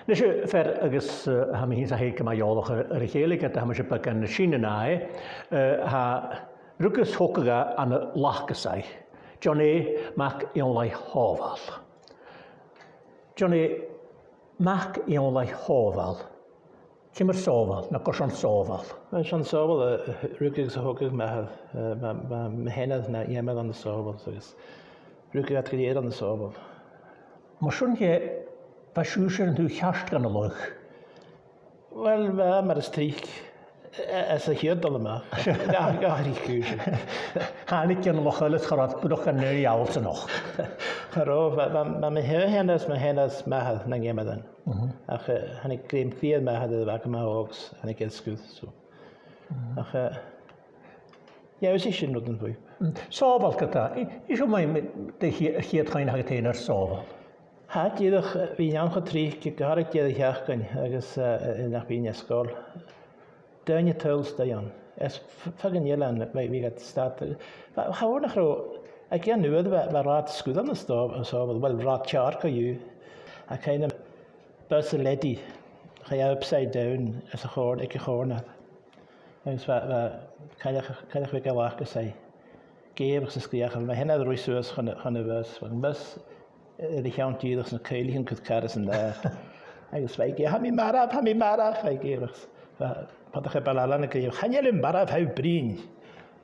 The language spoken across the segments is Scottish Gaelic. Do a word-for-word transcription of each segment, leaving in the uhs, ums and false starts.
Nise, fear agus, eh, tha mi fhìn 's a h-uile duine gu math eòlach air, air a chèile, ged a tha mise beagan nas sine na e, eh, tha, rugadh is thogadh e ann an Lacasaigh. John A. MacFhionnlaigh Shàbhail. John A. MacFhionnlaigh Shàbhail. Ciamar Sàbhail, no carson Sàbhail? Well, 's ann Sàbhail a, a rugadh is a thogadh m' athair, eh, ma, ma, mo sheanair na Eamadh ann an Sàbhail, agus rugadh iad gu lèir ann an Sàbhail. Mar sin, bha sibhse an taobh cheart dhen an loch? Well, bha, mar as trice, eh, anns a' chiad dol a-mach. Gach, gach tric cùis. Thàinig e dhan loch eile, cha robh buileach gan èirigh às an loch. Cha robh, bha, bha, bha mo sheanair is mo sheanair is m' athair nan Eamadh ann. Mhm. Ach, eh, thàinig grèim cridhe mo mhàthar air a' bhaga ma òg, thàinig e sguir, so. Mhm. Ach, eh, yeah, is e sin rud a bh' ann. Mm. Sàbhail, ged a, i-, innis dhuinn mu, mu, dè a' chi-, a' chiad chuimhne a th' agad fhèin air Sàbhail. Tha, dìreach, eh, bha mi ann cho tric, gu h-àraid deireadh-sheachdain, agus, eh, eh, nach bi mi an sgoil. Daoine a' tadhal a-staigh ann. Is f-, feadh an eilein, bha, bha iad a' stad. Bha, cha mhòr nach robh, aig an uair, bha, bha rathad sguir ann an Sàb-, an Sàbhail, well, rathad teàrr co-dhiù. Tha cuimhne agam, bus a' leadaidh, chaidh e upside down, anns a' chòrn-, aig a' chòrnair. Agus bha, bha, cailleach, cailleach bheag à Lacasaigh. Gèamhradh 's a sgreuch, mo sheanair a' ruith suas chun, chun a' bhus, bha am bus, eh, air a cheann dìreach 's na cuibhlichean a' cur car às an adhar. Agus bha i ag, "Tha mi marbh, tha mi marbh," bha i ag èigheach. Bha, bha a' bhaile eile a' gabhail, "Chan eil thu marbh, tha thu a' bruidhinn."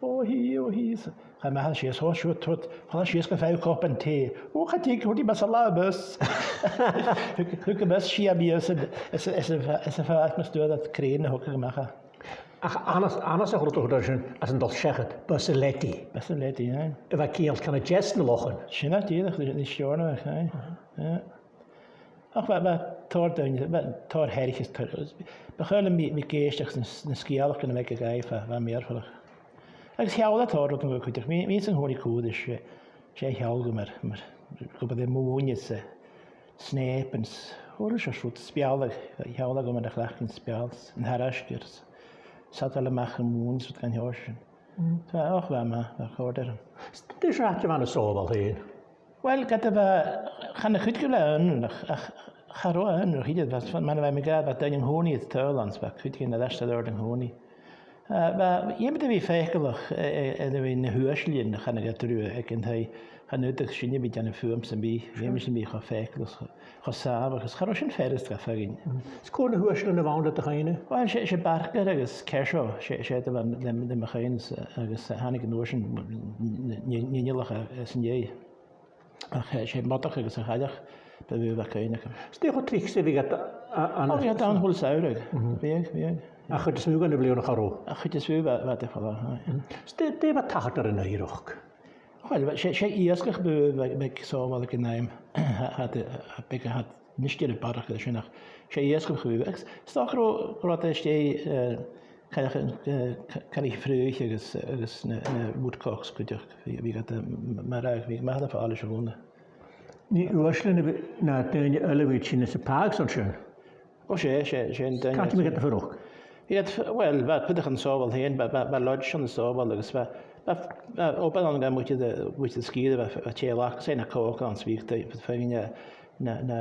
"O, hi, o, hi." Chaidh m' athair sìos, "O, siuthad, siuthad, thalla sìos gum faigh thu cupan tì." "O, cha tig, thuirt i, mas e latha bus." Thug, thug am bus sia mìosan, is, is, is, is, is a' phàirc mus do thachair crèan a thogadh a-mach e. Ach anns, anns a' chruthachadh sin, anns an dol seachad, bus a' leadaidh. Bus a' leadaidh, aye. A bha a' ceangal ceann a deas nan lochan. Sin e, dìreach, nis, nis an uair sin, aye. Aha. Yeah. Ach bha, bha tòrr daoine, bha tòrr theirich is tòrr, bu chaomh leam mi, mi ag èisteachd ris na, na sgeulachdan a bh' aig a' ghaoth, bha, bha mìorbhaileach. Agus sheall e tòrr rudan dhomh cuideachd, mi, mi 's an còmhnaidh cùisean, 's e, 's e a sheall dhomh mar, mar, gu bheil e mòine 's e, snèipean 's, uill, 's e rud spealach, sheall e dhomh mar a chleachdainn speal, an tarraisgeir 's, 's a' dol a-mach am mòine 's rud dhen t-seòrsa sin. Mm. Tha, och, bha, ma, bha, chòrd e rium. 'S dè seòrsa àite a bh' ann an Sàbhail fhèin? Well, ged a bha, chan eil cuideigin ag ràdh aonranach, ach cha robh aonranach idir, bha, mar a bha mi ag ràdh, bha daoine an-còmhnaidh a' tadhal ann, 's bha cuideigin air ais 's air adhart an-còmhnaidh. Eh, bha, dh'fheumadh tu a bhith faiceallach, eh, eh, air a bhith na h-uaislean a chanadh iad riutha aig an taigh, chan fhaodadh sinne a bhith a' dèanamh fuaim sam bith, dh'fheumadh sinn a bhith cho faiceallach, cho, cho sàmhach, agus cha robh sin furasta dha fhaicinn. Mm. Is cò na h-uaislean a bh' ann leat a-chaoidh? Well, 's e, 's e Barker agus Kershaw, 's e, 's e iad a bha le, le, le mo chuimhne, agus, eh, thàinig an uair sin, n-, n-, n-, an inneal às an dèidh. Ach, eh, 's e am bodach agus a' chailleach bu mhotha a bh' againn. 'S dè cho tric 's a bhiodh iad a-, a-, an... O, bhiodh iad ann a h-uile samhradh. Mhm. Bhiodh, bhiodh. A' chuid as motha dhen bhliadhna, cha robh? A' chuid as motha bha, bha iad a' falbh, aye. Mhm. 'S dè, dè bha tachairt air an oighreachd? Uill, bha, 's e, 's e iasgach bu mhotha a bh' aig Sàbhail aig an àm. Tha, tha, tha, bhiodh, tha, a-nis tha e barrachd air sin, ach 's e iasgach a bh' ann. Agus 's dòcha gun robh, gun robh iad a-staigh, eh, chan eil, eh, ca-, canaidh fraoich agus, agus na, na woodcocks cuideachd, bhiodh, bhiodh iad, eh, m-, marbh, bhiodh iad math air fàileadh sa bhliadhna. An e uaislean a bh-, no daoine eile a bhiodh a' tighinn às a' phàirc an sin? O, 's e, 's e, 's e an duine. Càit am biodh iad a' fuireach? Bhiodh iad, well, bha, bhiodh iad ann an Sàbhail fhèin, bha, bha, bha lodge ann an Sàbhail agus bha, bha, bha obair ann gu muinntir de, muinntir na sgìre, bha, bha tè lacas aig na còcairean 's bhiodh iad a' faighinn, eh, na, na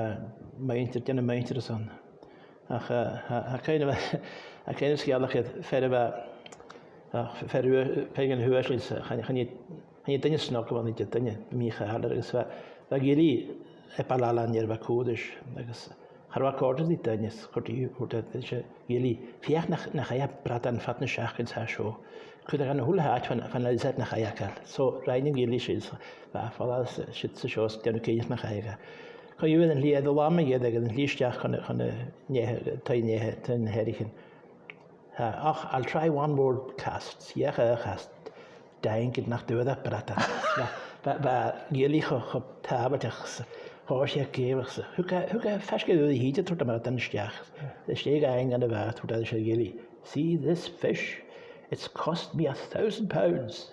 muinntir, dèanamh muinntir airson. Ach, eh, tha, tha cuimhne, tha cuimhne agam sgeulachd air fear a bha, ach, fear ua-, fear dhen uaislean, chan, chan e, chan e duine snog a bh' ann idir, duine mì-chàilear, agus bha, bha ghillie air baile eile an iar bha còmhla ris, agus cha robh e a' còrdadh ri duine, is thuirt i, thuirt e ris a' ghillie, feuch nach, nach fhaigh e bradan fad na seachdain sa seo. Cuir e dhan a h-uile h-àite far, far nach eil iad na fhaighinn. So, rinn an gillie sin, is bha e a' falbh às, siud 's a seo, is dèanamh cinnteach nach fhaigh e. Co-dhiù, air an t-slighe, air an latha mu dheireadh, air an t-slighe a-steach chun, chun an, an taigh-nèimh, taigh-nèimh, taigh na Heirichean. Tha, ach I'll try one more cast. Dh'fheuch e aon chast. Daingean nach d' fhuair e bradan. Bha, bha, bha an gillie cho, cho tàbhachdach 's, thòisich e ag èigheach 's, thug e, thug e faisg air uair a thìde, thuirt e, mar a tha an t-slighe a-steach. Is e a' dol a dh'fhaighinn dhan a' bhàta, thuirt e ris a' ghillie, "See this fish? It's cost me a thousand pounds."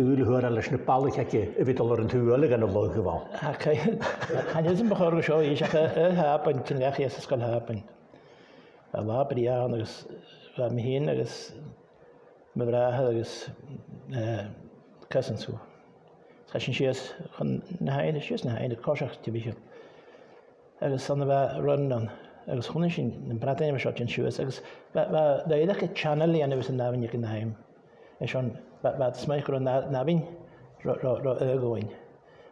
dùil a fhuair e leis na balaich aige a bhith a' dol air an taobh eile dhen an lagh a bh' ann. Ach, chan eil fhios agam bu chòir gu seo innse, ach, eh, eh, Hàbainn, tha e air a dhol a Sgoil Hàbainn. Bha latha brèagha ann agus bha mi fhìn agus mo bhràthair agus, eh, cousin seo. Chaidh sinn sìos chun na h-aibhne, sìos na h-aibhne, coiseachd timcheall. Agus 's ann a bha run ann, agus chunnaic sinn na bradain a bha seo a' tighinn suas, agus bha, bha, bha iad a' channel a dhèanamh anns an abhainn aig an àm. Is ann, bha, bha iad a' smaoineachadh gun robh na, an abhainn ro, ro, ro aoigh dhomhainn.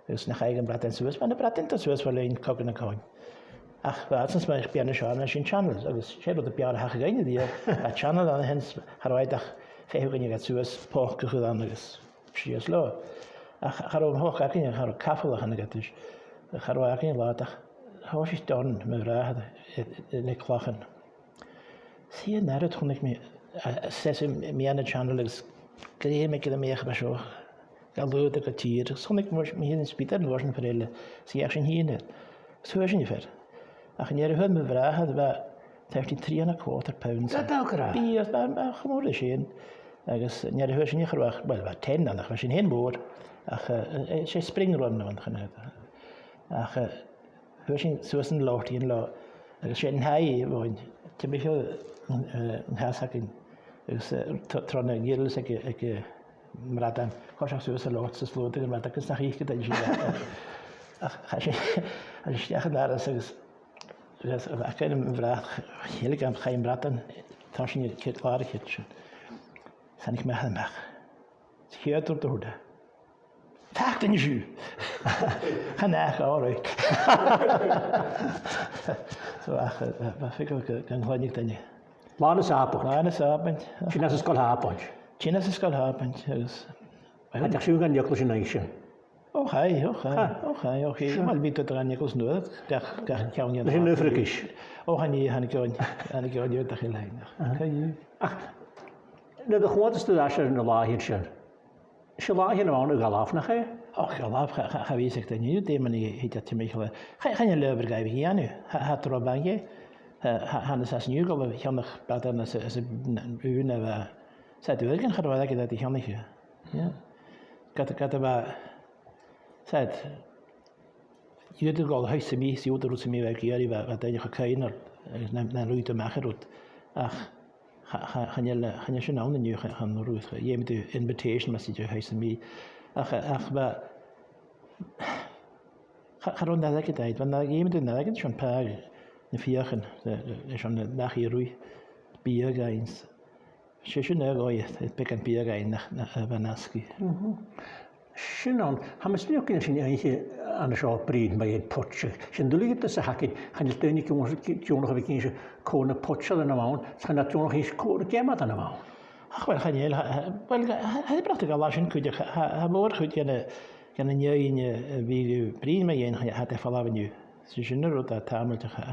Agus nach fhaigheadh am bradan suas, bha na bradain a' dol suas far linn cogadh nan comhain. Ach bha iad a' smaoineachadh beannachd seo, mar sin channels, agus 's e rud a b' fheàrr a thachair dhuinn a-riamh, bha channel ann a shin, cha robh iad ach feitheamh gun tigeadh iad suas, poca a chur ann agus sìos leotha. Ach cha robh am poca againne, cha robh cafalach ann a dh'fhaodadh, cha robh againne latha ach thòisich Don, mo bhràthair, i, i, le clachan. 'S e an ath rud chunnaic mi, a, a, seasamh mu dheidhinn an channel agus greim aige air a' mheadhan a bha seo, ga lùbadh gu tìr, agus chunnaic mi, mi fhìn an speeder an uair sin far eile, 's dh'fheuch sinn fhìn e. Agus fhuair sinn am fear. Ach an uair a fhuair mo bhràthair, bha thirty-three and a quarter pounds. Dè tha thu ag ràdh? Bha, bha, bha, cho mòr ri sin. Agus an uair a fhuair sinn, cha robh, well, bha ten ann, ach bha sin fhèin mòr. Ach, eh, eh, 's e spring run a bh' ann, chan e. Ach, eh, fhuair sinn suas an loch, an loch, agus 's e an taigh a bh' ann, timcheall, eh, an taigh againn, agus, eh, tro, tro na gills aig, aig, eh, am bradan, coiseachd suas an loch, 's a' slògadh am bradan, agus nach fhicheadh duine sin. Ach chaidh sinn, chaidh sinn a-steach an doras agus, agus, ach an uair a bha mo bhràthair, thilg e am, chaidh am bradan, thòisich sinn a' clàradh a' chidsin. Thàinig m' athair a-mach. 'S e a thuirt e. Feuch duine sibh! Chan eil, all right. So, ach, eh, bha fios gu, gun cluinneadh duine. Làn is àbhaist. Làn is àbhaist. Sin às an sgoil Shàbaid. Sin às an sgoil Shàbaid, agus... An deach sibh dhan eaglais an oidhche sin? O, chaidh, o, chaidh, o, chaidh, o, chaidh. Sure. Well, bhiodh tu dhan eaglais nuair, gach, gach ceann... Leis an oifrigeas? O, chan e, thàinig e, thàinig e, thàinig e, ach... Ach, nuair a chunnaic thu air ais air na làithean sin, 'S e làithean a bh' ann a dh'fhalbh, nach e? Och, dh'fhalbh, cha, cha, cha bhiodh fhios aig duine an-diugh dè mar a thigeadh timcheall. Cha, chan eil leabhar dhaibh a dhèanamh. Tha, tha tro bhange. Tha, tha, tha nas fhasa an-diugh a' dol a cheannach bradan às, às an ùine a bha, 's e dualgan cha robh aige dha cheannach. Yeah. Ged, ged a bha, 's e, dh'fhaodadh tu a dhol a-staigh sam bith, 's dh'fhaodadh rud sam bith a bha ag iarraidh, bha, bha daoine cho caoineil, agus na, na ruitheadh tu a-mach air rud. Ach cha, cha, chan eil, chan eil sin ann an-diugh, chan, chan urrainn, dh'fheumadh tu invitation, mas e do thoil sam bith. Ach, ach bha, cha, cha robh an airgead agad, bha an airgead, dh'fheumadh tu an airgead sin a phàigheadh, na fiachan, le, le, leis an dachaigh a ruith, biadh fhaighinn. 'S e sin a' dòigh, eh, beagan biadh fhaighinn nach, nach, a bha an-asgaidh. Mhm. Sin ann, tha mise a' smaoineachadh gun dèan sinn oidhche an seo bruidhinn mu dheidhinn poidseadh. 'S e an duilgheadas a th' againn, chan eil daoine ag ionndrach, ag ionndrach a bhith ag innse cò na poidsearan a bh' ann, 's chan eil iad ag ionndrach innse cò na geamairean a bh' ann. Ach, uill, chan eil, tha, tha, uill, tha, tha e brath gu leòr sin cuideachd, tha, tha, tha mòr-chuid dhen, dhen na daoine a bhiodh a' bruidhinn mu dheidhinn, tha, tha iad air falbh an-diugh. 'S e sin an rud a tha tàmailteach, tha,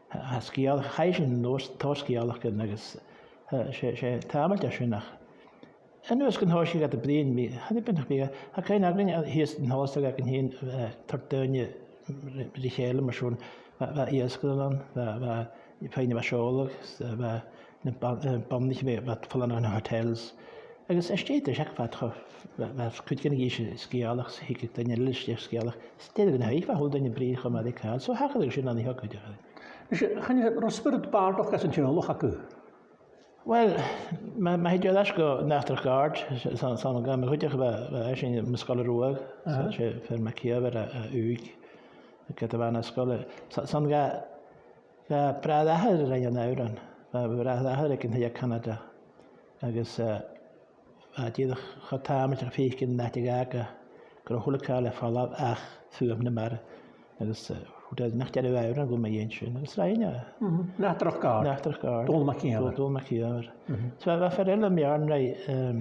tha, tha sgeul, chaidh sinn an uair, tòrr sgeulachdan agus, tha, 's e, 's e tàmailteach sin ach. An uair sin gun tòisich iad a' bruidhinn mu, chan e beagan nach biodh, tha cuimhne againn, eh, shìos an t-Sabhal aig an sin, eh, toirt daoine ri, ri chèile mar sin, bha, bha iasgairean ann, bha, bha feadhainn a bha a' seòladh, 's, eh, bha na ban-, eh, bannaich a bha, bha a' falbh a-null dha na hotels. Agus às dèidh sin, bha, bha cuid dhen na h-ìre sgeulachd, 's thigeadh daoine eile a-steach sgeulachd, 's dèidh sin, bha a h-uile duine a' bruidhinn cho math ri càil, so thachair sin an-diugh cuideachd. Is, eh, chan eil, an robh spiorad bàrdachd anns an teaghlach agaibh? Uill, ma, ma thèid thu air ais gu Natrach Dhàird, 's, 's, 's ann an gabh mi cuideachd, bha, bha esan ann am sgoil a' Ruaidh, 's e fear MacÌomhair a, a dh'Ùig, ged a bha e na sgoile. 'S, 's ann gu, gu bràthair a rinn an òran. Bha, bha bràthair aige an taigh ann an Canada. Agus, eh, bha e dìreach cho tàmailteach a' faicinn an àite aige, gu robh a h-uile càil air falbh ach fuaim na mara. Agus, eh, thuirt e nach dearbh òran a bh' ann mu dheidhinn sin. Agus rinn e. Mhm. Natrach Dhàird. Natrach Dhàird. Dòmhnall MacÌomhair. Dò-, Dòmhnall MacÌomhair. Mhm. So, bha fear eile am Beàrn, eh,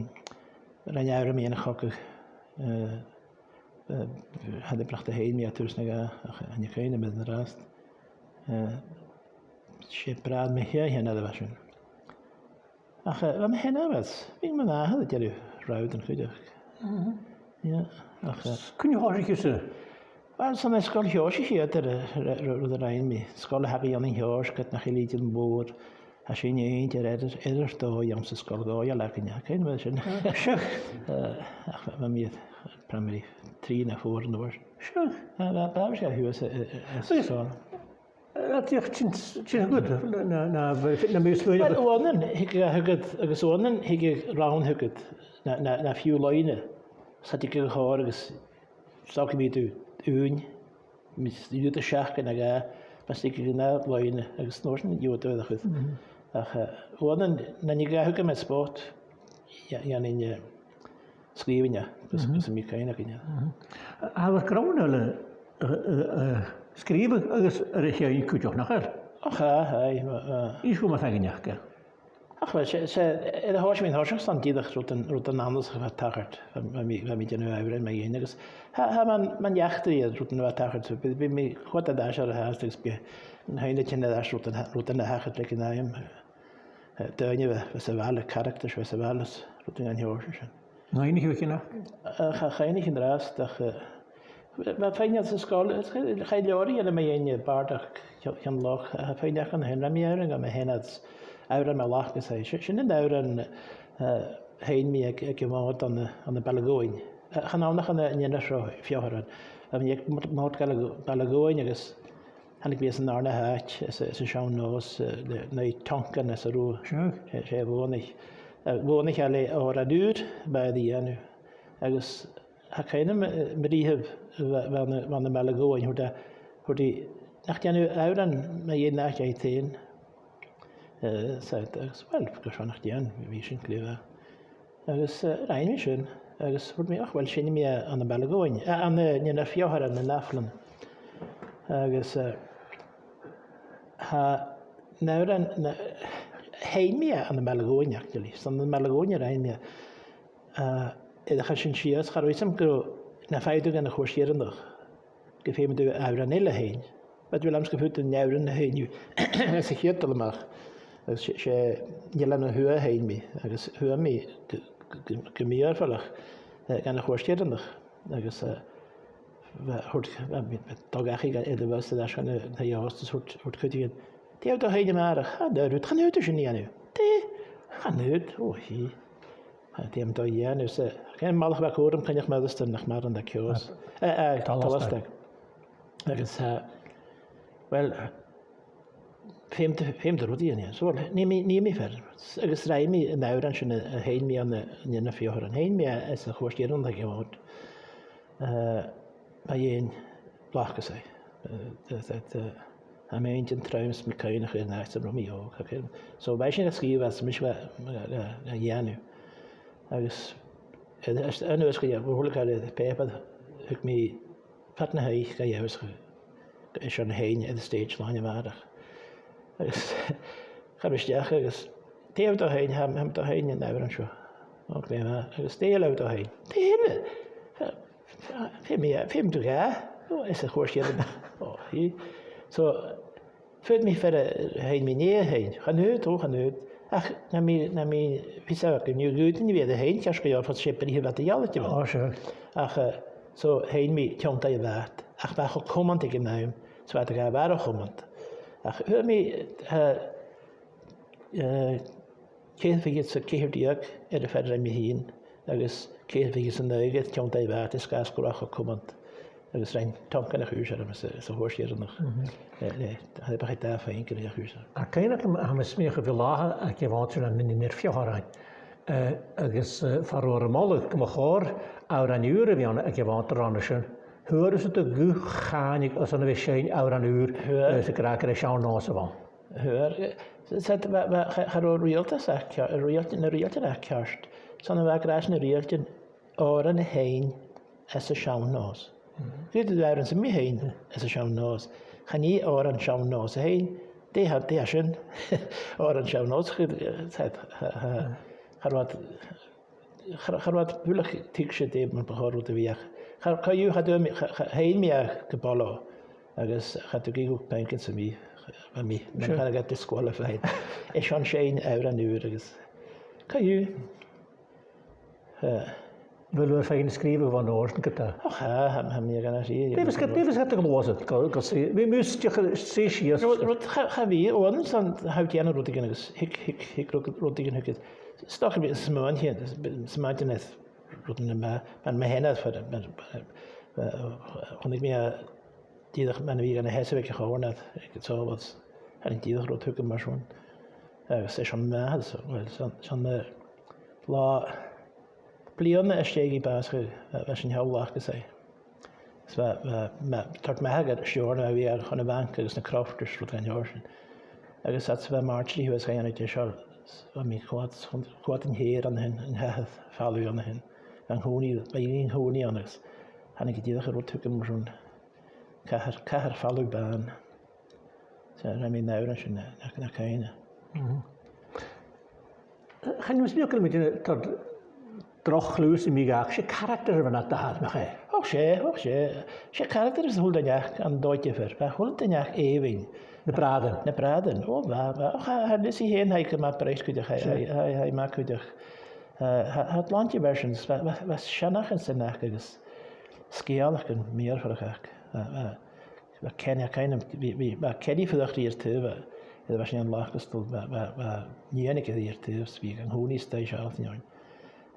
rinn òran mu dheidhinn a' chogaidh, eh, eh, cha do bhrath e fhèin mi a-tùs na dhà, ach chan eil cuimhne agam air an-dràsta. Eh, 's e bràthair mo sheanmhair a bha sin. Ach, eh, bha mo sheanmhair, bha mi 'n ath-, bha mi dearbh rud an cuideachd. Mhm. Yeah, ach, eh, cuin a thòisich thusa? Uill, 's ann air sgoil Sheòrais a thòisich iad, eh, r-, r-, rud a rinn mi. Sgoil a th' againn ann an Seòrs, ged nach eil iad mòr. Tha sin inntinneach, air, air, air dòigh anns an sgoil Ghàidhlig againn, chan eil mi sin. Sure. Eh, ach bha, bha mi air primary trì no four an uair sin. Sure. Eh, bha, bha, bha sinn shuas, eh, eh, eh, sgoil. Eh, A, dìreach sin, sin a' chiad, na, na, na, na, na mìos Well, uaireannan, thig e thugad, agus uaireannan, thig e rann thugad, na, na, na fiù loidhne, 's tha e gu h-àraid agus 's dòcha gum bi thu ùine, mus do dh'fheuch thu seachdain no dhà, mus do thig e gu na loidhne, agus an uair sin gheibh thu a chur. Ach, eh, uaireannan, nuair a thig e thugam air spot, dhè-, dhèanainn, eh, sgrìobhainn e, gus, gus am bi cuimhne againn air. A bheil grunn eile, eh, eh, eh, sgrìobhadh agus air a sheinn cuideachd, nach eil? Och, aye, aye, ma-, eh. Innis dhomh ma tha againn aca. Ach, uill, 's e, 's e, air a thòisich mi an toiseach, 's ann dìreach rudan, rudan annasach a bha a' tachairt, bha, bha mi, bha mi a' dèanamh òrain mu dheidhinn, agus tha, tha, mun, mun eachdraidh air rudan a bha a' tachairt, so bidh, bidh mi a' coimhead air ais air a' Sheachdain, agus bidh an fheadhainn a' tighinn air ais rudan, rudan a thachair le an àm. Eh, daoine a bha, bha sa bhaile, characters a bha sa bhaile, is rudan dhen t-seòrsa sin. An cuimhnich thu aca? Eh, cha, cha chuimhnich an-dràsta, ach, eh, bha, bha feadhainn anns an sgoil, is cha, cha leòr a dhèanadh mi fhìn, eh, bàrdachd Cheann, Cheann Loch, eh, tha feadhainn aca an sin, rinn mi òran dhomh fhèin, is òran mu Loch, is e, si-, sin an t-òran, eh, a sheinn mi aig, aig a' Mhòd ann an, ann am Baile Dhùin. Eh, chan ann ach ann an Inbhir Fio-, Fiothair, rinn mi aig Mòd, Mòd Baile Dhù-, Baile Dhùin agus thàinig mi às an dàrna h-àite, às, às an t-seann nòs, eh, le, le Tioncan às an Rubha. Sure. 'S e, 's e a bhuannaich. Eh, bhuannaich e le Òran Ùr, bha e air a dhèanamh. Agus tha cuimhne agam, eh, mo bhrìgh, bha, bha na, bha na Baile Dhùin, thuirt e, thuirt e, nach dèan thu òran mu dheidhinn àite agad fhèin? Eh, 's e, agus, uill, gu seo nach dèan, bha sin glè mhath. Agus, eh, rinn mi sin, agus thuirt mi, och, uill, seinnidh mi e ann am Baile Dhùin, eh, ann an, eh, an Inbhir Fiothair, ann an Aifreann. Agus, eh, tha an t-òran, na, sheinn mi e ann am Baile Dhùin, actually. 'S ann am Baile Dhùin a rinn mi e. Eh, air a chur sin sìos, cha robh fhios agam gu robh, nam faigheadh tu dhan a' chuairt dheireannach, gum feumadh tu òran eile fhaighinn. Bha dùil agamsa gum faigheadh tu an t-òran a sheinn thu anns a' chiad dol a-mach. Agus 's e, 's e An Eilean a Tuath a sheinn mi, agus fhuair mi gu, gu, gu, gu mì-fhoirmeil, eh, dhan a' chuairt dheireannach. Agus, eh, bha, thuirt, bha, bha, bha, thug e air a bhus air ais dhan a', dhan a' bhus, is thuirt, thuirt cuideigin, "Dè tha thu a' dol a sheinn a-màireach?" "Chan eil rud, chan eil thu sin a dhèanamh." "Dè? Chan eil rud, o, hì." "Chan eil, dè tha mi a' dol a dhèanamh?" 'S e, chan eil, am balach a bha còmhla rium, Coinneach Moireasdan, nach maireann, a' Ceòs. Eh, eh, Tolastadh. Tolastadh. Agus, eh, uill, feumaidh tu, feumaidh tu rudeigin a dhèanamh. So, uill, nì mi, nì mi fear. Agus rinn mi an t-òran sin a, a sheinn mi ann an, an Inbhir Fiothair. Sheinn mi e anns a' chuairt dheireannach aig a' Mhòd. Eh, mu dheidhinn Blackasaigh. Eh, eh, eh, eh, tha mi fhìn trom 's mi a' cuimhneachadh air an àite sin, bha mi òg, tha cuimhn'. So, bha sin a' sgrìobhadh às, mise bha, eh, eh, a' dèanamh. Agus, eh, is, an uair sin, bha a h-uile càil air pàipear, thug mi fad na h-oidhche ga gheibheadh, eh, sin fhèin air an stage Latha na Màireach. Agus chaidh mi a-steach agus, "Dè tha thu a' dol a sheinn?" "Tha, tha mi a' dol a sheinn an t-òran seo." "O, glè mhath." "Agus dè eile a tha thu a' dol a sheinn?" "Dè eile? Tha, tha, feumaidh, feumaidh tu dhà." O, 's a chuir siad. O, hì. So, feumaidh mi fear a sheinn mi nì a sheinn. Chan eil, o, chan eil. Ach, nam bi, nam bi fios agad, gun do dh'fhaodadh tu a bhith air a sheinn, ceart gu leòr, fhad 's e brìgh a bha iad a' dol, tha mi. O, sure. Ach, eh, so, sheinn mi Tionndadh a' Bhàt, ach bha e cho cumanta aig an àm, so bha iad ga mharbhadh cho cumanta. Ach, fhuair mi, eh, eh, ceithir fichead 's a ceithir deug air a' fear a rinn mi fhìn, agus ceithir fichead 's a naoi air Tionndadh a' Bhàt, is gus gun robh e cho cumanta. Agus rinn Tioncan a' chùis orm sa, sa chuairt dheireannach. Mhm. Eh, eh, tha e, bha e dà phuing air a' chùis orm. Ach cuimhne agam, tha mi a' smaoineachadh gu bheil latha aig a' Mhòd sin ann an Inbhir Fiothair. Eh, agus, eh, far an robh e air a mholadh gu mo chòir òran ùr a bhith ann aig a' Mhòd an rann sin, fhuair thusa do ghuth-chàineadh airson a bhith a' seinn òran ùr, fhuair, eh, 's a' gràdh gur e seann nòs a bh' ann. Fhuair, eh, 's e, bha, bha, cha, cha robh riaghaltas ach ceart, riaghaltas, na riaghaltas ach ceart. 'S ann a bha gràdh na riaghaltas òran a sheinn anns an seann nòs. Mhm. Dh'fhaodadh tu òran sam bith a sheinn anns an seann nòs. Chan e òran seann nòs a sheinn, dè tha, dè tha sin? Òran seann nòs, cha, cha, cha, cha, cha robh, cha, cha robh buileach tuigse dè mar bu chòir rud a bhith. Cha, co-dhiù, cha do, cha, cha, sheinn mi e gu bolaidh, agus cha do ghiog puingean sam bith, bha mi, sure, mar a chanadh iad, disqualified. Is ann a sheinn òran ùr agus co-dhiù. Eh. Bheil thu air feadhainn sgrìobhadh bhon òrdugh ge-tà? Och, tha, tha, tha mi a' dèanamh sin. Dè bhios, dè bhios gad ghluasad, gu, gu, 's e, bidh mus deach, 's e sìos. Rud, rud, cha, cha bhi, uaireannan 's ann, tha thu a' dèanamh rudeigin agus thig, thig, thig rud, rudeigin thugad. 'S dòcha gum bi smaointean, smaointean air rudan a bha, mar, mar a tha e, mar, mar, eh, chunnaic mi, eh, dìreach mar a bha e gun a sheasamh aig a' chòmhradh aig an t-Sabhal, thàinig dìreach rud thugam mar sin. Agus 's e sin m' athair, well, sin, sin, eh, latha, bliadhna às dèidh dhi bàsachadh, eh, bha sinn thall aca-san. Is bha, bha, bha, toirt m' athair gu Steòrnabhagh, bha e chun a' bhanc agus na crofters, rud dhen t-seòrsa sin. Agus 's e, bha Marjorie shuas aig an taigh seo, bha mi a' coimhead, a' coimhead an t-sèithear an sin, an t-seasamh falamh an sin. Bha an-còmhnaidh, bha an-còmhnaidh ann agus thàinig e dìreach an rud thugam mar sin. Cathair, cathair falamh bàn. So, rinn mi an òran sin, na, na, na cuimhne. Mhm. Chan eil mi a' smaoineachadh gu bheil mi a' dèanamh, tha droch chliù sam bith, ach 's e caractar a bh' ann an t-athair, nach e? Och, 's e, och, 's e. 'S e caractar a bh' ann an dòigh diofar. Bha a h-uile duine èibhinn. Na bràithrean. Na bràithrean. O, bha, bha. Och, tha, tha Lizzie fhèin, tha i gu math bright cuideachd, tha, tha, tha, tha i math cuideachd. Eh, tha, tha sláinte versions, bha, bha, bha seanchas ann agus sgeulachdan mìorbhaileach aca. Bha, bha, bha Kenny, Kenny, bha, bha, bha Kenny a' fuireach ri ar taobh, eh, bha sinn an lacastal, bha, bha, bha nighean aige ri ar taobh, 's bha i an-còmhnaidh a-staigh sealltainn oirnn.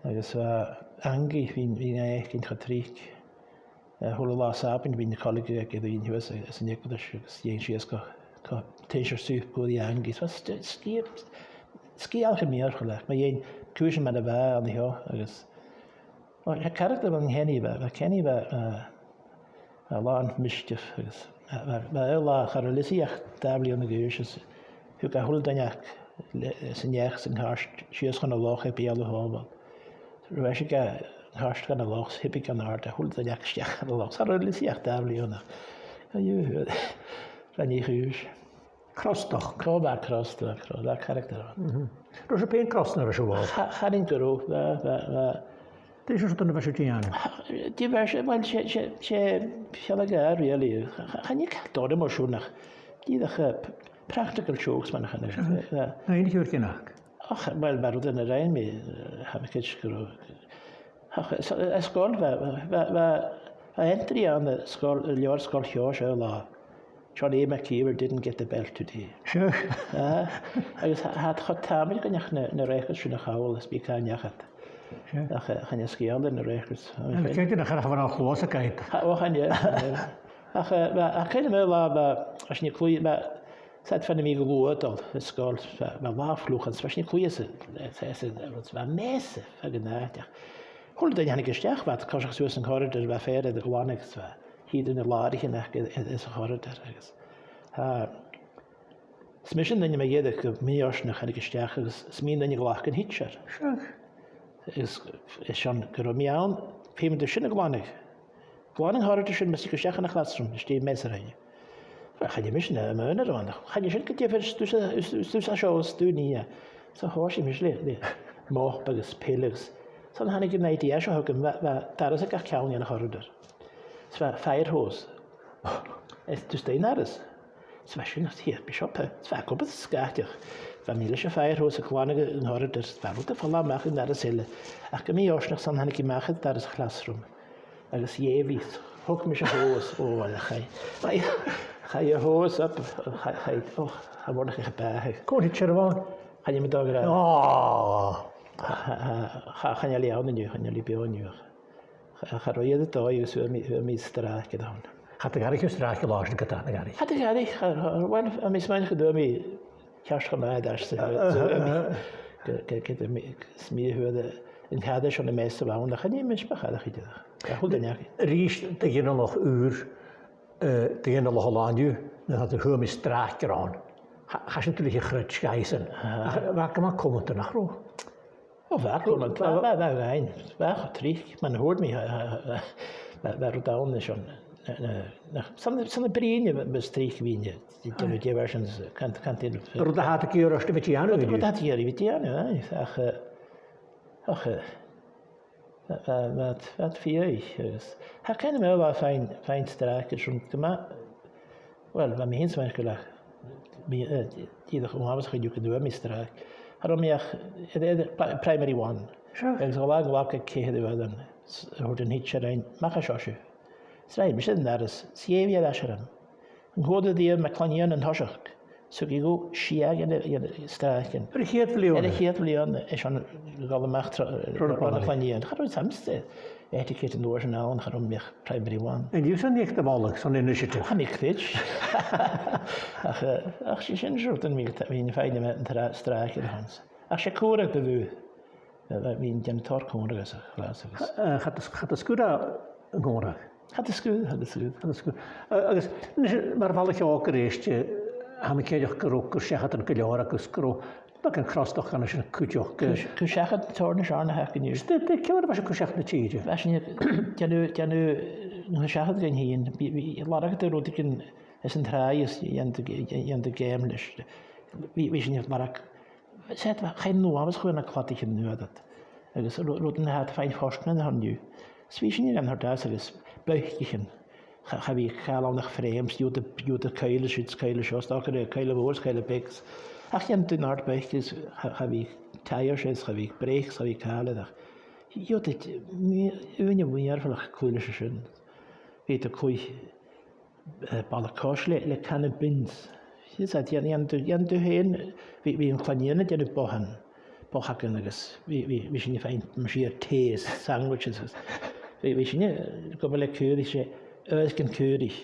Agus bha Angie, bha i, bha i na fhaicinn cho tric. Eh, a h-uile latha Sàbaid, bha na coileagan aige a' tighinn shuas às an eaglais agus a' tighinn sìos gu, gu tionndadh suipear ri Angie. Bha st-, sgeul, sgeulachdan mìorbhaileach, mu dheidhinn cùisean mar a bha an seo agus Well, tha caractar ann an Kenny, bha, bha Kenny, bha, eh, eh, làn mischief agus, eh, bha, bha e latha, cha robh Lizzie ach dà bhliadhna a dh'aois is thug e a h-uile duine aca le, san each 's an cairt sìos chun an loch air beulaibh Shàbail. Robh esan ga, an cairt chun an loch, 's thiob i gun àirde, a h-uile duine aca a-steach chun an loch. Cha robh Lizzie ach dà bhliadhna. Aidh, rinn i a' chùis. Crosach. Cò bha crosta, cro-, bha caractar ann. Mhm. Robh sibh fhèin crosta nuair a bha sibh òg? Cha-, chanainn gun robh, bha, bha, bha. Dè seòrsa rudan a bha sibh a' dèanamh? Dè bha sibh, well, 's e, 's e, 's e fealla-dhà, really. Cha-, cha-, chan eil càil dona mar sin ach dìreach, eh, p-, practical jokes, mar a chanas iad. Sure. Eh, eh. An e aon cheud gin aca? Och, well, bha rudan a rinn mi, eh, tha mi cinnteach gun robh. Ach, eh, so, eh, sgoil, bha, bha, bha, bha entry ann an sgoil, an leabhar Sgoil Sheòrais air latha. John A. McKeever didn't get the belt today. Sure. Ah, agus tha, tha, tha, tha mi cinnteach na, na records sin a chall, is bidh càil neach iad. Sure. Ach, eh, chan eil sgeul air na records. An e ceud nach eil a' chlann a' cluasad iad? Tha, o, chan eil, chan eil. Ach, eh, bha, ach cuimhne agam air latha, bha, bha sinn a' cluich, bha, 's iad fhèin a' mì-ghluasad an sgoil, bha, bha latha fliuch ann, 's bha sinn a' cluich sa, sa, sa, sa, bha mess, bha gu math, ach a h-uile duine a thàinig a-steach, bha iad a' coiseachd suas an corridor, bha fear air a ghlanadh, 's bha, thigeadh na làraichean aca, eh, eh, sa chorridor, agus, ah, 's mise an duine mu dheireadh gu mì-fhortanach a thàinig a-steach, agus 's mi an duine a ghlac an teacher. Sure. Is, is sin gun robh mi ann, feumaidh tu sin a ghlanadh. Ghlan an corridor sin, mus tig thu a-steach dhan a' chlasroom, is dè am mess a rinn thu? Well, chan e mise an aon a rinn e. Chan e sin gu diofar, is tusa, is, is tusa seo, is tu an nì e. So thòisich mise le, le mop agus peile agus. 'S ann a thàinig an idea seo thugam, bha, bha doras aig gach ceann dhen a' chorridor. 'S bha fire hose. Is tusa an doras. 'S bha sin, 's e, bha seo pe-, 's bha e gu math sgàtach. Bha mi leis a' fire hose a' glanadh an corridor, 's bha rud a' falbh a-mach an doras eile. Ach gu mì-fhortanach 's ann a thàinig i a-mach à doras a' chlasroom. Agus dh'èigh mi, thog mise hose, o, a chaidh. Chaidh, chaidh a hose up, chaidh, chaidh, o, tha mòran a' bàthadh. Cò an teacher a bh' ann? Chan eil mi dol a ràdh. Ò. Cha, cha, cha, cha, chan eil i ann an-diugh, chan eil i beò an-diugh. Cha, cha robh iad a' dol agus fhuair mi, fhuair mi stràc air a shon. Cha do dh'fhairich thu stràc an latha sin, cha do, na dh'fhairich? Cha do dh'fhairich, cha, cha, well, tha mi a' smaoineachadh gun do mi ceart cho math, a-rithist, so, so, mi, ge-, ge-, ge-, mi, 's mi a fhuair, eh, an cead airson am mess a bh' ann, ach chan e mise bu chòir a chuideachadh. A h-uile duine againn. A-rithist, do ghinealach ùr, eh, do ghinealach a-nis, nuair a tha thu a' fuireach stràc air a shon. Cha, cha sin tuilleadh a chreids dhaibhsan. Aha. Ach bha e gu math cumanta, nach robh? O, bha e cumanta, bha, bha, bha, bha, bha e cho tric, mar a thuirt mi, bha, bha, bha, bha rud ann an sin, na, na, na, 's ann, 's ann a' bruidhinn a bha, bha tric a bhithinn, dè, dè, dè bha sin, can, canteen. Rud a tha iad ag iarraidh a bhith dèanamh, rud, rud a tha iad ag iarraidh a bhith dèanamh, aye, ach, eh, ach, eh, bha, bha, bha, bha iad fiadhaich, agus tha cuimhne agam air a' faighinn, faighinn stràc airson gu math, well, bha mi fhìn a' smaoineachadh gu bheil, mi, eh, dìreach uabhasach an-diugh gun d' fhuair mi stràc. Cha robh mi ach, eh, eh, pri-, primary one. Sure. Agus a' latha a' ghlacadh ceithir uairean, s-, thuirt an teacher rinn, mach à seo sibh. 'S rinn mise an doras, 's dh'èigh mi air ais orm. An cuala tu riamh MacClann Iain an toiseach? 'S thug i dhomh sia de na, de na stràcan. Air a' chiad bhliadhna? Air a' chiad bhliadhna, is ann a' dol a-mach tro, tro na planaichean. Planaichean. Cha robh fhios agam-sa. etiquette an uair sin ann, cha robh mi ach primary one. An e sin a bh' agad, am balach, san initiative? Tha mi a' creidsinn. Ach, eh, ach 's e sin, sure, dè bha mi, bha mi a' faighinn an t-, t-sràid air a shon. Ach 's e còmhradh a bh' ann. Eh, bha mi a' dèanamh tòrr còmhradh anns a' chlas agus... Eh, cha do, cha do sguir thu an còmhradh? Cha do sguir, cha do sguir. Cha do sguir. Eh, agus, a-nis, mar bhalach òg a-rithist, eh, tha mi cinnteach gun robh cur-seachadan gu leòr agus gun robh beagan crosachd ann an sin cuideachd, eh. Cur, cur-seachad, tòrr nas fheàrr na th' againn an-diugh. Dè, dè, ciamar a bha sibh a' cur-seachad na tìre? Bha sinn a' dèanamh, dèanamh na cur-seachad againn fhìn, bha, bha, lorgadh tu rudeigin às an tràigh is dhèanadh tu, dhèanadh tu geama leis. Bha, bha sinn a' marbhadh, 's e, bha, chaidh an uabhas a chur ann an cladaichean an uair ud. Agus ru-, rudan a tha thu a' faighinn fortanach an-diugh. Is bha sinn gan toirt às agus boicaichean. Cha, cha bhiodh càil ann ach frames, gheibheadh tu, gheibheadh tu coill an siud, coill an seo, 's dòcha, coill mhòr, coill beag. Ach dhèanadh tu na h-uiread boic is cha, cha bhiodh tyres is cha bhiodh brakes, cha bhiodh càil air ach. Gheibheadh tu ùine mhìorbhaileach a' cluich leis an sin. Bhiodh tu a' cluich, eh, ball-coise le, le canna bins. Is e, dhèan-, dhèanadh tu, dhèanadh tu fhèin, bha, bha an clann-nighean a' dèanamh bothan, bothagan agus bha, bha, bha sinn a' faighinn mar sin tae is sandwiches agus bha, bha sinn a' cumail le caoraich, 's e oidhircean caoraich.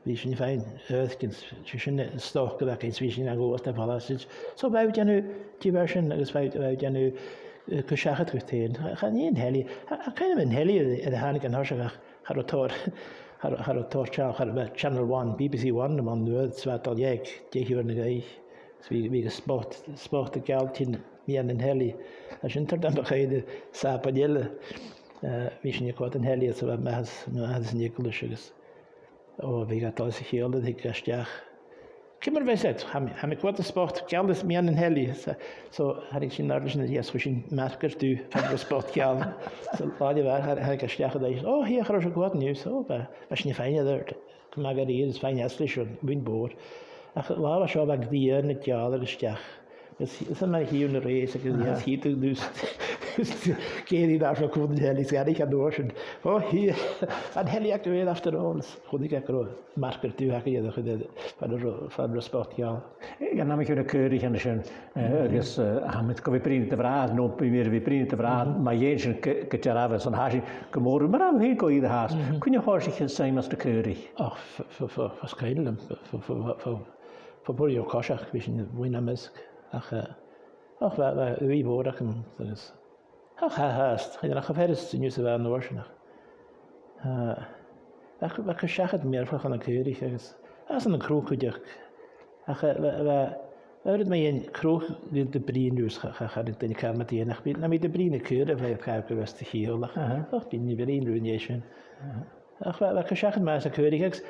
Bha sinn a' faighinn oidhircean, 's e sin an stoc a bh' againn, 's bha sinn a' gabhail às a' bhaile sin. So bha thu a' dèanamh, dè bha sin, agus bha, bha thu a' dèanamh, eh, cur-seachad dhut fhèin. Cha, chan e an telly, cha, cha caill mi an telly air, air a thàinig an toiseach ach cha robh tòrr, cha robh, cha robh tòrr channel, cha robh, bha Channel One, B B C One, am, an uair, 's bha e a' dol dhan deich uairean a dh'oidhche. 'S bha, bha spot, spot a' gealltainn mu dheidhinn an telly. Tha sin a' toirt dhomh a-mach air Sàbaid eile. Eh, bha sinn a' coimhead an telly, 's bha m' athair, m' athair san eaglais agus, o, bha e a' dol sa chiall a thigeadh a-steach. Ciamar a bha siud? Tha mi, tha mi a' coimhead spot geal mu dheidhinn an telly. So, so thàinig sinn air adhart leis an, yes, chuir sinn marcar dubh far an robh spot geal. So, là air adhart, thàinig, thàinig e a-steach a-rithist. O, chì, cha robh sinn a' coimhead an-diugh, so, bha, bha sinn a' faighinn air adhart. Chan eil e gu bhith air a bhith fhèin, bha e buan mhòr. Ach là a bha seo bha e gu bhith na geal agus a-steach. Is, is ann mar a chì thu na rèis agus, aha, is chì thu, dh'fheuch, dh'fheuch, dh'èirich e às a' chùl an telly, is dh'fhairich e an uair sin. O, chì, an telly agaibh fhèin after all. Is chunnaic e gun robh marcar dubh aca air a chur air, far an robh, far an robh spot geal. Aig an àm a bha na caoraich an sin, eh, agus, eh, tha mi gu bhith a' bruidhinn ri do bhràthair, no bidh mi air a bhith a' bruidhinn ri do bhràthair, mhm, mu dheidhinn sin gu, gu dearbh, 's ann tha sinn gu mòr, mar a tha thu fhèin ag ràdh, mhm, cuin a thòisich an suim anns na caoraich? Och, f-, f-, f-, fo sgoil, f-, f-, f-, f-, f-, fo bhuaidh o choiseachd, bha sinn a' bruidhinn am measg, ach, eh, och, bha, bha ùidh mhòr agam, agus, ach, tha, tha, is, chan eil ach a' faireachdainn an-diugh 's a bha an uair sin, ach, eh, bha, bha cur-seachad mìorbhaileach ann an caoraich agus, às an cruth cuideachd. Ach, eh, bha, bha, bha uiread mu dheidhinn cruth ri, ri bruidhinn riutha, cha, cha, cha robh duine càil mu dheidhinn, ach bha, nam biodh tu a' bruidhinn ri caora, bha e ag ràdh gu robh e sa chiall, ach, aha, och, bha daoine a' bruidhinn riutha an dèidh sin. Aha. Ach bha, bha cur-seachad math anns a' chaoraich, agus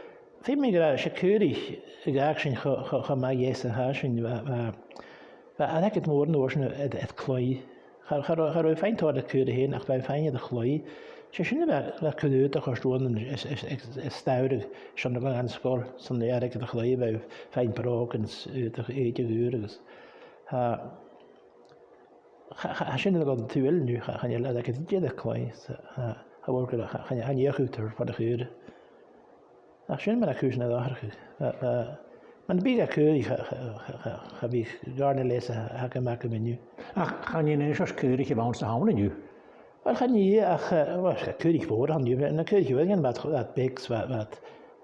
feumaidh mi ràdh, 's e caoraich a dh'fhàg sinn cho, cho, cho math dheth 's a tha sinn, bha, bha, bha airgead mòr an uair sin air, air clò. Cha, cha robh, cha robh thu a' faighinn tòrr air caora fhèin, ach bha thu a' faighinn air a' chlò. 'S e sin a bha, bha cur-aodach a' toirt uaidh is, is, is, is an t-samhradh, 's ann a bha an sgoil, 's ann air airgead a' chlò, bha thu a' faighinn brògan is, eh, aodach, aodach ùr agus, tha, cha, cha, tha sin a' dol dhan t-saoghal an-diugh, cha, chan eil airgead idir air clò, 's, tha, tha mòran, cha, chan, chan fhaic thu tòrr fad a' chaora. Ach sin mar a tha cùisean air atharrachadh. Bha, bha, mura biodh caoraich, cha, cha, cha, cha, cha bhiodh gàirnealair leis a th' agam, agam an-diugh. Ach chan e an aon seòrsa caoraich a bh' ann 's a th' ann an-diugh? Uill, chan e, ach, eh, uill, 's e caoraich mhòr a th' ann an-diugh. Na caoraich a bh' ann, bha iad, bha iad beag, 's bha, bha iad,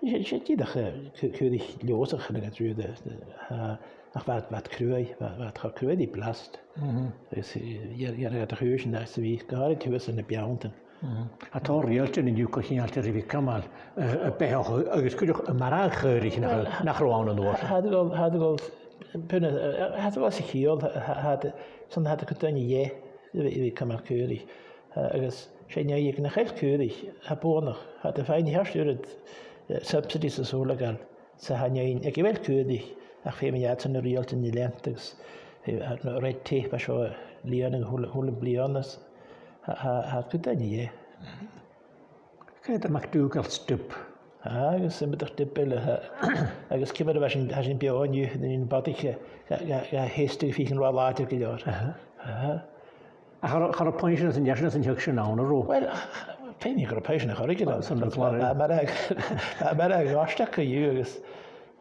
's e, 's e dìreach, eh, ca-, caoraich leòsach a bh' ann an-diugh, de, de, eh, ach bha iad, bha iad cruaidh, bha, bha iad cho cruaidh ri blast. Mhm. Agus, eh, dh'fhear-, dh'fhearradh iad a' chùis an-dràsta a bhith, gu h-àraidh shuas anns na beanntan. Mhm. Tha tòrr riaghailtean an-diugh co-cheangailte ri bhith a' cumail, eh, a' beathach agus cuideachd a' marbhadh chaoraich nach, nach robh ann an uair sin. Tha iad a' dol, tha iad a' dol, bun, eh, tha iad a' dol sa chiall, tha, tha, tha iad, 's ann tha iad a' cur daoine dheth ri bhith, ri bhith a' cumail caoraich. Eh, agus 's e an dèidh nach eil caoraich, tha buannachd, tha iad a' faighinn a cheart uiread, eh, subsidies is a h-uile càil. 'S a tha an fheadhainn aig a bheil caoraich, ach feumaidh iadsan na riaghailtean a leantainn agus, eh, an red tape a tha seo a lìonadh a h-uile, a h-uile bliadhna is tha, tha, tha cuid dhaoine dheth. Cò mheud a tha MacDougall's dip? Ah, agus iomadach dip eile, tha, agus ciamar a bha sinn, tha sinn beò an-diugh, nì sinn bodach ga, ga, ga, ga theasachadh feuch an robh e làidir gu leòr. Aha. Aha. Ach cha robh, cha robh poinnsean san, san deiseanna san t-seagh sin ann, an robh? Uill, feumaidh gun robh poinnsean air choreigin ann. San, mar a, mar a, mar a dh'fhàs e co-dhiù agus,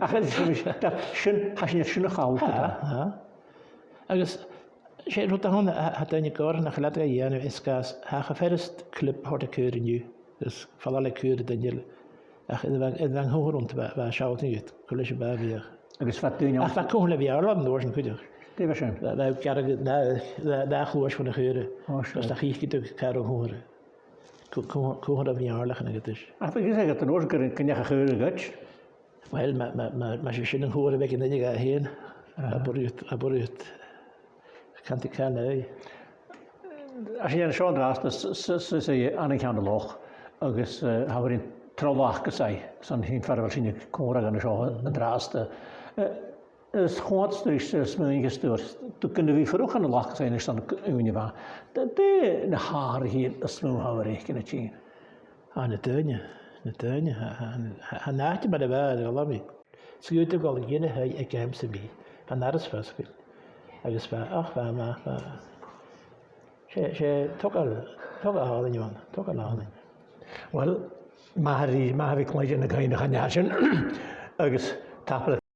Ach, sin, sin, tha sinn sin a' call, tha, tha. Agus 's e rud a th' ann, tha, tha daoine ag ràdh nach eil iad ga dhèanamh, is gus, tha, cha b' fheàrr dhut clip a thoirt air caora an-diugh, is falbh le caora duine eile. Ach nuair a bha, nuair a bha an cobhair annta, bha, bha e a' sealltainn dhut cò leis a bha a' bhiadh. Agus bha daoine... Ach bha cobhair na bhiadh air an uair sin cuideachd. Dè bha sin? Bha, bha iad a' gearradh na, na, na chluais bhon a' chaora. Ò, sure. Agus nach fhaiceadh tu càil a' chobhair. Cò, cò, cò a bha a' bhiadh air an uair sin? Ach bha fhios aig an uair sin gun, gun deach a' chaora a ghoid. Uill, ma, ma, ma, mas e sin an cobhair a bh' aig an duine dha fhèin, a b' urrainn dhut, a b' urrainn dhut cantainn càil na aghaidh. Tha sinn an seo an-dràsta s-, s-, s-, s-, ann an Ceann a' Loch, agus, eh, tha mi a' faicinn trollach gus a-, 's ann fhìn far a bheil sinn a' còmhradh an seo an-dràsta. Eh, is chomhair ris, eh, smaoineachadh, 's dòcha, gun a bhith a' fuireach ann an Loch gus a-, 's ann gu-, ùine mhath. Dè, dè na h-atharrachaidhean as motha a bh' air fhaicinn a' tighinn? Ach na daoine, na daoine, tha, tha, tha, tha an àite mar a bha e aig an àm. 'S dh'fhaodadh tu a dhol a dh'ionnsaigh aig àm sam bith. Bha an doras fosgailte. Agus bha, ach bha, bha, bha. 'S e, 's e togail, togail àlainn a bh' ann, togail àlainn. Uill, math a bhith, math a bhith a' cluinntinn na cuimhneachain sin. Agus tapadh leat.